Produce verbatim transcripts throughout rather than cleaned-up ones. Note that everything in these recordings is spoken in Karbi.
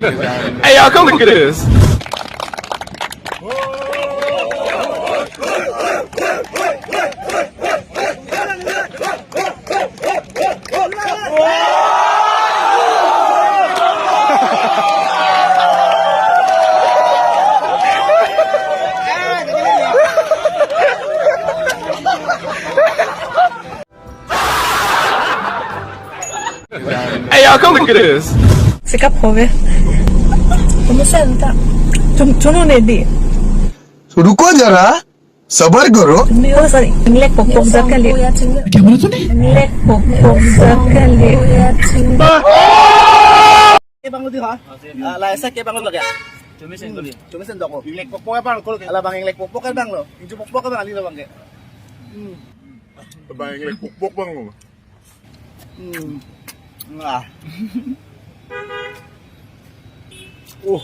Hey, y'all, come look at this. Hey, y'all, come look at this. Sikap hove. Kamu santa. Chum, chunu ne di. तो रुको जरा, सबर करो। Chunu yo sari. Inglek pokpok dak kali. क्या बोला तूने? Inglek pokpok dak kali. Ke bang lo di ha? Ah, la esa ke bang lo lagi. Chumi sen doli. Chumi sen doko. Inglek pokpok abang ko. Ala bang inglek pokpok abang lo. Inju pokpok abang ali lo bang ke. Hmm. Bang inglek pokpok bang lo. Hmm. Ah. Uh.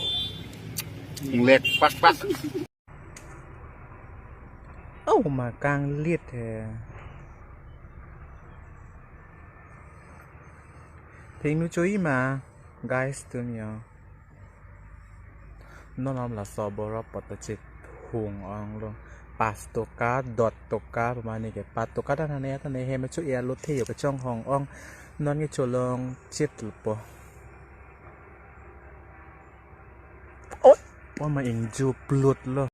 Inglek pakpak. Oh, ma kanglit he. Thengnu cho-i ma, guys, tum yo. Non om laso borok poto chit hung ong lo. Pas toka, dot toka, pamane ke pat toka dan hane atan he me cho-i alo the yo kechonghong ong. Non ke cholong chit lo po. Oh, oh ma ingju plut lo.